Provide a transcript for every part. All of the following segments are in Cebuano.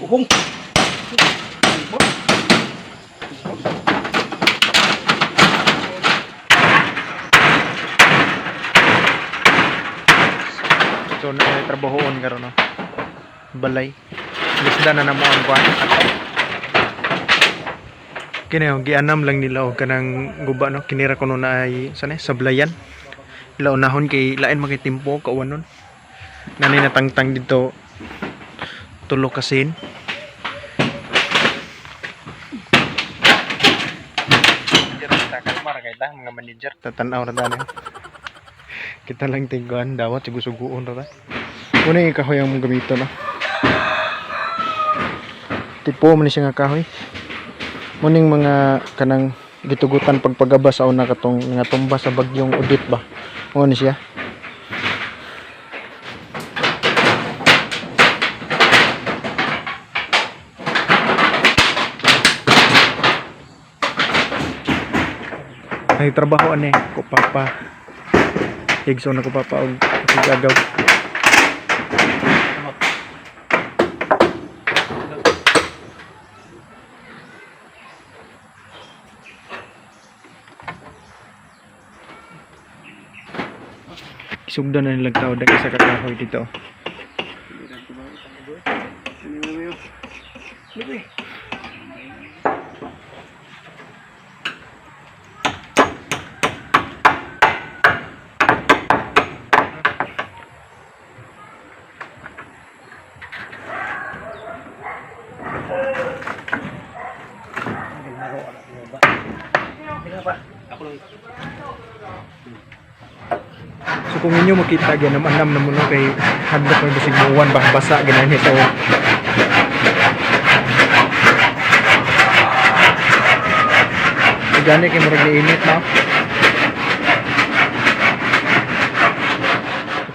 Uhong. So na trabahoon karon, no. Balay. Lisda na namo ang kuan. Kini oh, gianam lang nila og kanang guba, no. Kinira kuno na ay sana sablayan. Ila unahon kay lain makitimpo kauwanon. Nanay natangtang dito tulo kasin. Kalma ra kay ta mga manager, tatanaw ra tani. Kita lang tiguan dawat sugo-sugoon ra ta. Muna yung kahoy ang mong gamito, no. Tipo man ni siya nga kahoy. Muning mga kanang gitugutan pagpagaba sa una katong nga tumba sa bagyong Udit ba. Mo ni siya. Ay trabaho ani ko papa. Igsoon na ko papa og gagaw. Isugdan na nilang tao daghan sa kakahoy dito. So kung inyo makita ganam anam na mo, no, kay hadlok may basig buwan ba basa ganan ito. Gani kay murag niinit na.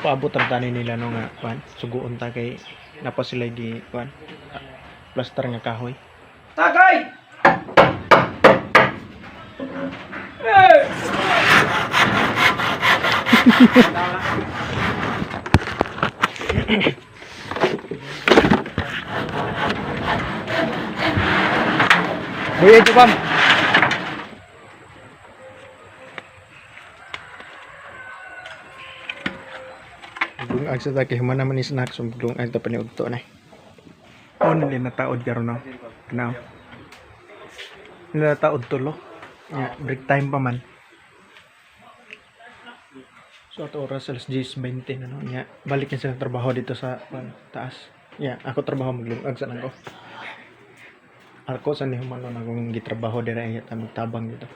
Paabot ang tani nila, no, nga kuan suguon ta kay napa sila gi kuan plaster nga kahoy. Tagay! Buya ito pam. Dungag sa ta kay human naman ni snack, so dungag ta pa ni udto na. Oh, nila nataod karon, no. Now. Nila nataod tulo. Yeah, break time pa man. So ato oras alas 10:20 na, no. Nya, balik na sila trabaho dito sa ano, taas. Yeah, ako trabaho maglungag sa nang ko. Ako sa ni humano na akong gitrabaho dira ay magtabang dito.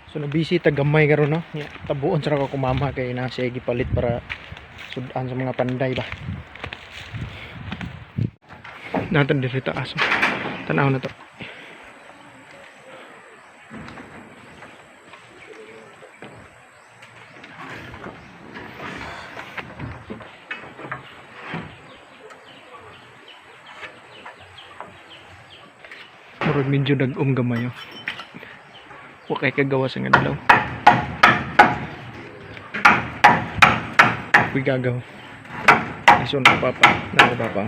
So na busy ta gamay karon, no. Nya, tabuon sa ko kumama kay na siya gipalit para sudan sa mga panday ba. Natan diri taas. Tanaw na to. Murag medyo dag-om gamay oh. Wa kay kagawa sa adlaw. Uy gagaw. Iso na papa. Na papa.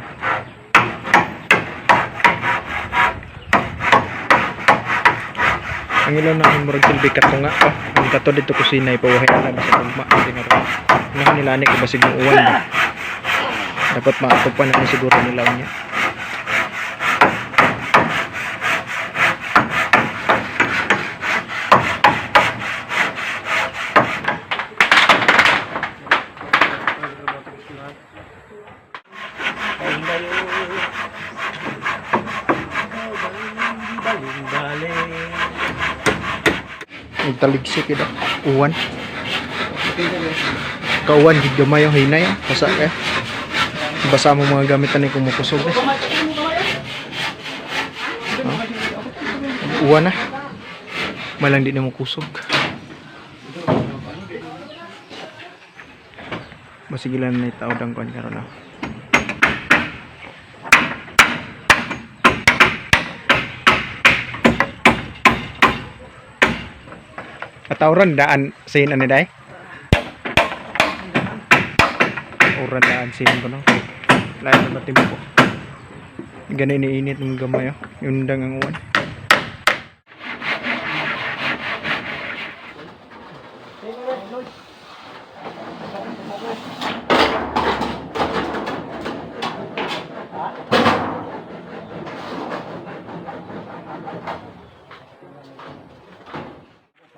Ang ilaw na ang murag silbi katunga pa. Ang kato dito kusina ipawahay na bisa tugma ang tinaro. Nga nila ani kay basig mo uwan ba. Dapat maatupan na ni siguro nila unya. Nagtaligsik ito. Uwan. Kauwan gid gamay ang hinay. Oh. Basa kay. Basa mo mga gamit ani kung mukusog. Eh. Oh. Uwan na. Malang di na mo kusog. Masigilan na itaod ang kuan karon, ah. Atawran daan sin ani day? Oran daan sin ko, no. Lain na timpo. Ganun iniinit ng gamay oh. Yundang ang uwan.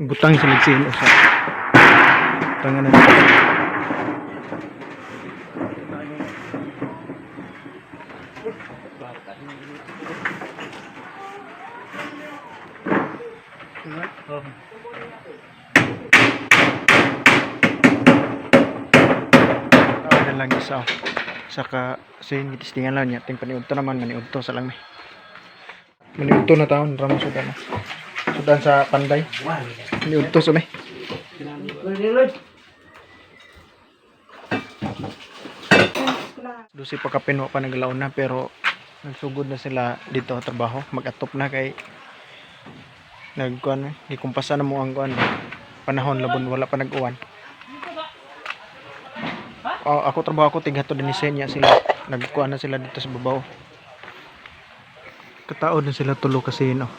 Butang sa nagsihin usa. Tangan na nito. Tao na lang isa. Oh. Saka sin gitistingan lang niya ting paniudto naman maniudto sa lang mi. Maniudto na taon ramo sudan na. Sudan sa Panday. Maniudto sa mi. Dusi pa kapin wa pa naglaon na pero nagsugod na sila dito trabaho mag-atop na kay nagkuan eh, gikumpasa na mo ang kuan panahon labon wala pa nag-uwan. Oh, ako trabaho ako tighato din niya sila nagkuan na sila dito sa babaw. Kataod na sila tulo kasi no.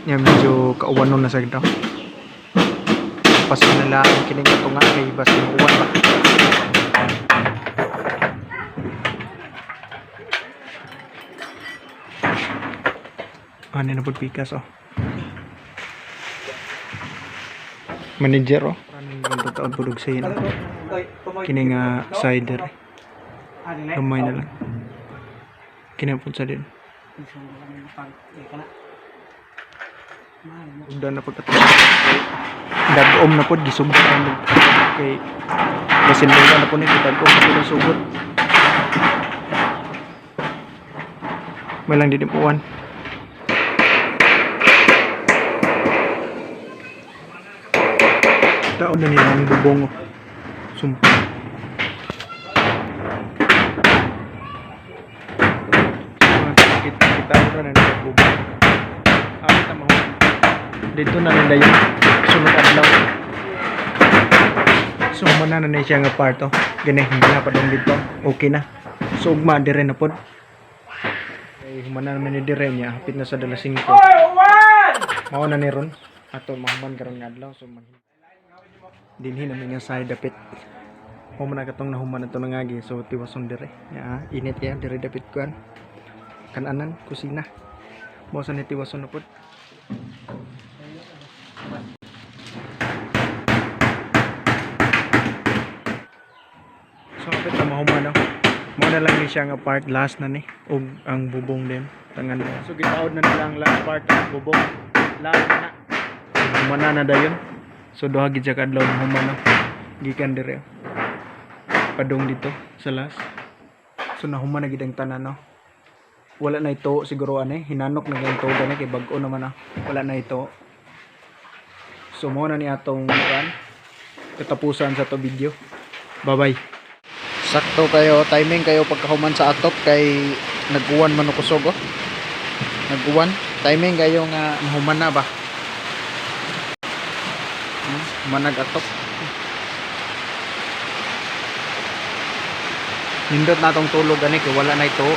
Nya medyo kauwanon na sa daw. Paso nila ang kining katunga kay basin uwan ba. Ano na pud pikas oh. Manager oh. Ang taon pud og sayo. Kini nga cider. Gamay na lang. Kini pud sa din. Ugdan na pud ato. Dagom na pud gisugod ang kay basin na pud ni dagom na pud ang sugod. May lang didimuan. Taon na nila ang bubong. Oh. Sumpa. Kita kita na nila ang bubong. Ah, tama ho. Dito na nila yung sunod adlaw. So humana na na siya nga part oh. Gani hindi na pa dong dito. Okay na. So ugma dire na pod. Kay humana naman ni dire niya hapit na sa dala 5. Mao na ni ron. Ato mahuman karon nga adlaw so man. Dinhi na nga side dapit. Mao man na katong nahuman ato nangagi so tiwason dire. Ya, init ya dire dapit kuan. Kananan kusina. Mao sa ni tiwason na pod. So kapit na mahuman no. Mao na lang ni siya nga part last na ni ug ang bubong din tangan. So gitaod na nila ang last part ang bubong. Last na. Humana na dayon. So duha gid siya ka adlaw na human no. Gikan dire. Oh. Padung dito sa last. So nahuman na gid ang tanan no. Wala na ito siguro ani hinanok na gyud to gani kay bag-o naman ah. Wala na ito. So mo na ni atong kuan katapusan sa to video. Bye-bye. Sakto kayo, timing kayo pagkahuman sa atop kay nag-uwan man og kusog oh. Nag-uwan, timing kayo nga mahuman na ba. Manag atop. Nindot na tong tulog ani kay wala na ito.